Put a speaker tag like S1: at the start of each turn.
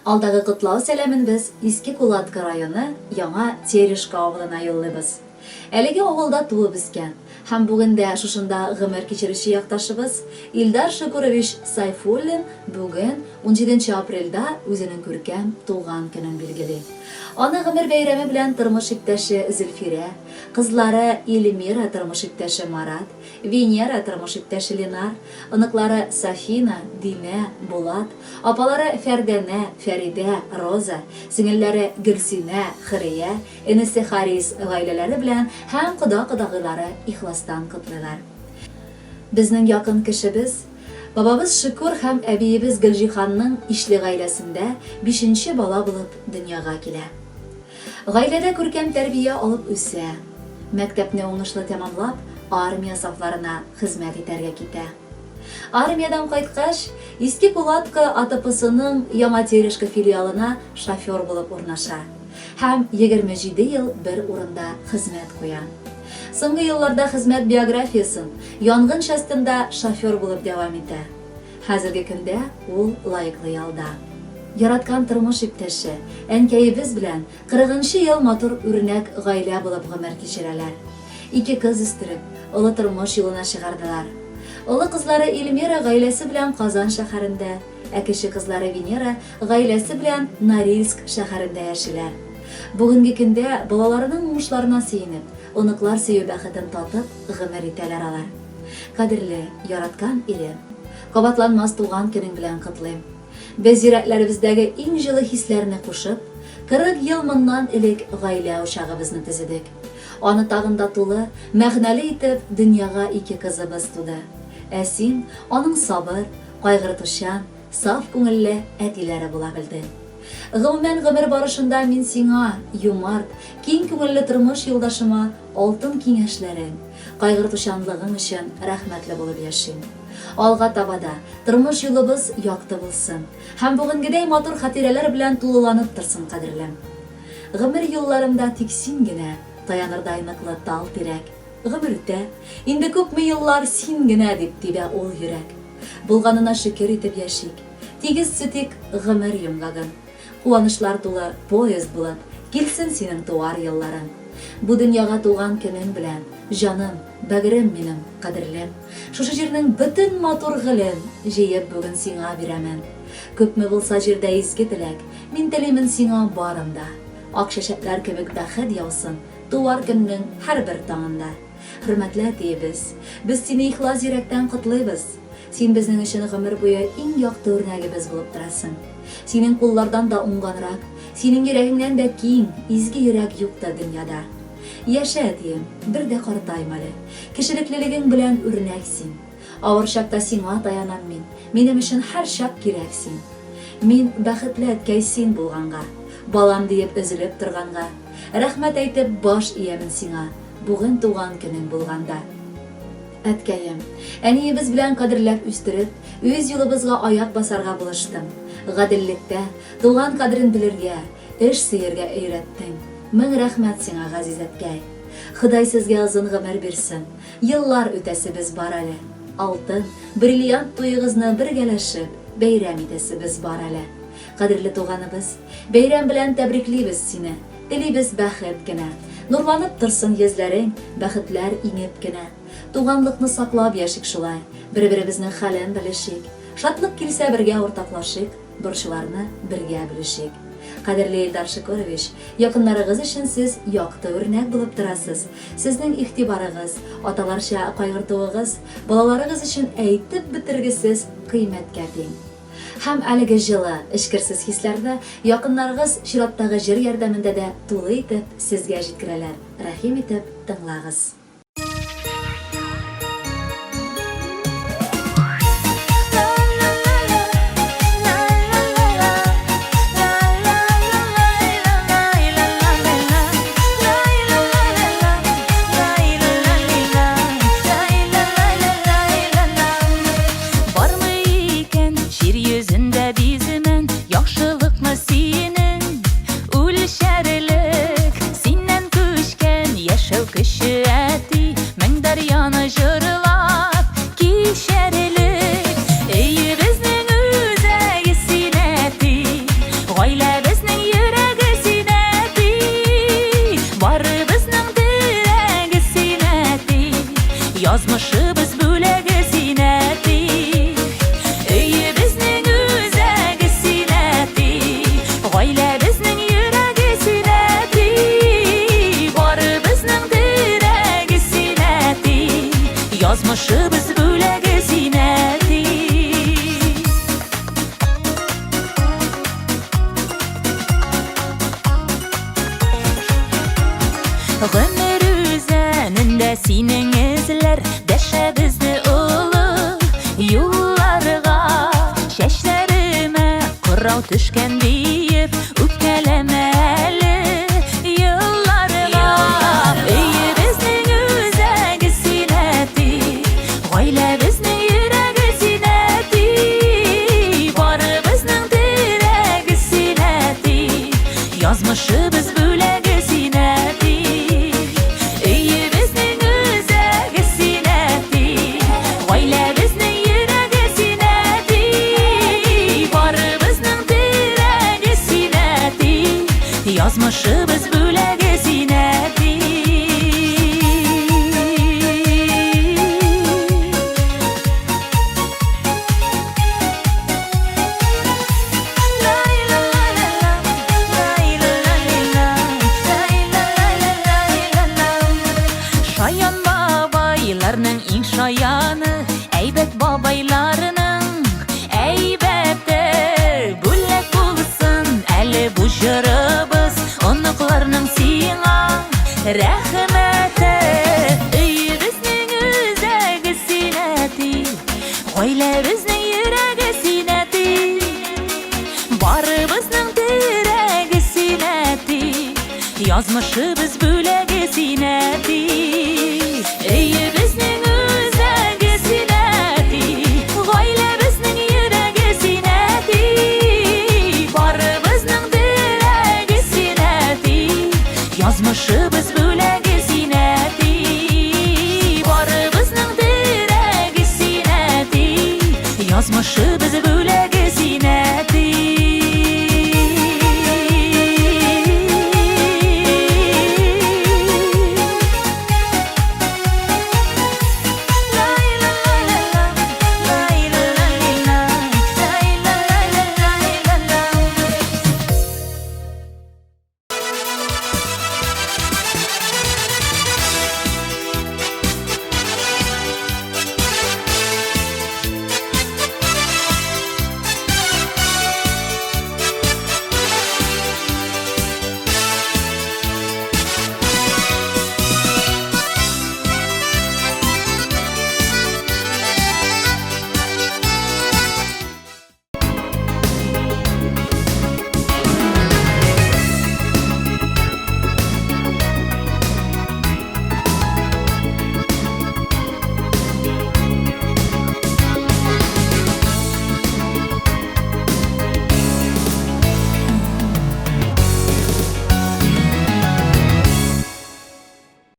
S1: Алдагы котлау сәламен без Иске Кулатка районы Яңа Терешка авылына юллыйбыз. Әлеге авылда туып үскән һәм бүген дә шушында гомер кичерүче якташыбыз Илдар Шөкүрович Сайфуллин бүген, унҗиденче апрельдә үзенең күркәм туган көнен билгели. Аны гомер бәйрәме белән тормыш иптәше Зөлфирә, кызлары Эльмира тормыш иптәше Марат, Венера тормыш иптәше Ленар, оныклары Сафина, Динә, Булат, апалары Фәрдәнә, Фәридә, Роза, сеңелләре Гөлсинә, Хөрия, энесе Харис гаиләләре белән һәм кода-кодагыйлары ихластан котлыйлар. Безнең якын кешебез, бабабыз Шөкүр һәм әбиебез Гөлҗиһанның ишле гаиләсендә бишенче бала булып дөньяга килә. Гаиләдә күркәм тәрбия алып үсә. Мәктәпне уңышлы тәмамлап, армия сафларына хезмәт итәргә китә. Армиядән кайткач, Иске Кулатка АТПсының Яңа Терешка филиалына шофер булып урнаша һәм 27 ел бер урында хезмәт куя. Соңгы елларда хезмәт биографиясен янгын частенда шофер булып дәвам итә. Хәзерге көндә ул лаеклы ялда. Яраткан тормыш иптәше, әнкәебез белән кырыгынчы ел матур үрнәк гаилә булып гомер кичерәләр. Ике кыз үстереп, олы тормыш юлына чыгардылар. Олы кызлары Эльмира гаиләсе белән Казан шәһәрендә, ә кече кызлары Венера гаиләсе белән Норильск шәһәрендә яшиләр. Бүгенге көндә балаларының уңышларына сөенеп, оныклар сөю бәхетен татып гомер итәләр алар. Кадерле, яраткан ирем, кабатланмас туган көнең белән котлыйм. Без йөрәкләребездәге иң җылы хисләрне кушып, 40 ел моннан элек гаилә учагыбызны төзедек. Аны тагын да тулы, мәгънәле итеп, дөньяга ике кызыбыз туды. Ә син, аның сабыр, кайгыртучан, саф күңелле әтиләре була белдең. Гомумән, гомер барышында мин сиңа, юмарт, киң күңелле тормыш юлдашыма алтын киңәшләрең, кайгыртучанлыгың өчен рәхмәтле булып яшим. Алга таба да тормыш юлыбыз якты булсын һәм бүгенгедәй матур хатирәләр белән тулыланып торсын, кадерлем. Гомер юлларымда тик син генә, таянырдай ныклы тал-тирәк. Гомер үтә, инде күпме еллар син генә дип тибә ул йөрәк. Булганына шөкер итеп яшик, тигез сүтик гомер йомгагын. Куанычлар тулы поезд булып, килсен синең туар елларың. Бу дөньяга туган көнең белән, җаным, бәгырем минем, кадерлем. Шушы җирнең бөтен матур гөлен җыеп бүген сиңа бирәмен. Күпме булса җирдә изге теләк, мин телимен сиңа барын да. Ак чәчәкләр кебек бәхет яусын туар көннең һәрбер таңында. Хөрмәтле әтиебез, без сине ихлас йөрәктән котлыйбыз. Син безнең өчен гомер буе иң якты үрнәгебез булып торасың. Синең куллардан да уңганрак, синең йөрәгеңнән дә киң, изге йөрәк юктыр дөньяда. Яшә, әтием, бер дә картайма әле. Кешелеклелегең белән үрнәк син. Авыр чакта сиңа таянам мин, минем өчен һәрчак кирәк син. Мин бәхетле әткәй син булганга, балам диеп өзелеп торганга. Рәхмәт әйтеп баш иямен сиңа, бүген туган көнең булганда. Әткәем, әниебез белән кадерләп үстереп, үз юлыбызга аяк басарга булыштың. Гаделлектә, туган кадерен белергә, эш сөяргә өйрәттең. Мең рәхмәт сиңа, газиз әткәй. Ходай сезгә озын гомер бирсен. Еллар үтәсебез бар әле. Алтын, бриллиант туегызны бергәләшеп бәйрәм итәсебез бар әле. Кадерле туганыбыз, бәйрәм белән тәбриклибез сине, телибез бәхет кенә. Нурланып торсын йөзләрең, бәхетләр иңеп кенә. Туганлыкны саклап яшик шулай, бер-беребезнең хәлен белешик. Шатлык килсә бергә уртаклашыйк, борчуларны бергә бүлешик. Кадерле Илдар Шөкүрович, якыннарыгыз өчен сез якты үрнәк булып торасыз. Сезнең игътибарыгыз, аталарча кайгыртуыгыз балаларыгыз өчен әйтеп бетергесез кыйммәткә тиң. Һәм әлеге җылы, эчкерсез хисләрне якыннарыгыз чираттагы җыр ярдәмендә дә тулы итеп сезгә җиткерәләр, рәхим итеп тыңлагыз.
S2: Бармы икән җир йөзендә биземән Яхшылыкны синең үлчәрлек Синнән күчкән яшәү көче әти Мең дәрьяны җырлап кичәрлек Өебезнең үзәге син әти. Язмышыбыз бүләге син, әти. Өебезнең үзәге син, әти. Гаиләбезнең йөрәге син, әти. Барыбызның терәге син, әти. Язмышыбыз бүләге син, әти. Гомер үзәнендә синең эзләр Дәшә безне олы юлларга. Чәчләремә кырау төшкән диеп, Үпкәләмә әле елларга. Өебезнең үзәге син, әти, Гаиләбезнең йөрәге син, әти. Барыбызның терәге син, әти. Язмышыбыз бүләге син, әти. Өебезнең үзәге син, әти. Гаиләбезнең йөрәге син, әти. Барыбызның терәге син, әти. Язмышыбыз бүләге син, әти. Шаян бабайларның иң шаяны, әйбәт бабайларның әйбәте. Бүләк булсын әле бу җырыбыз, оныкларның сиңа рәхмәте. Өебезнең үзәге син, әти, гаиләбезнең йөрәге син, әти. Барыбызның терәге син, әти. Язмышыбыз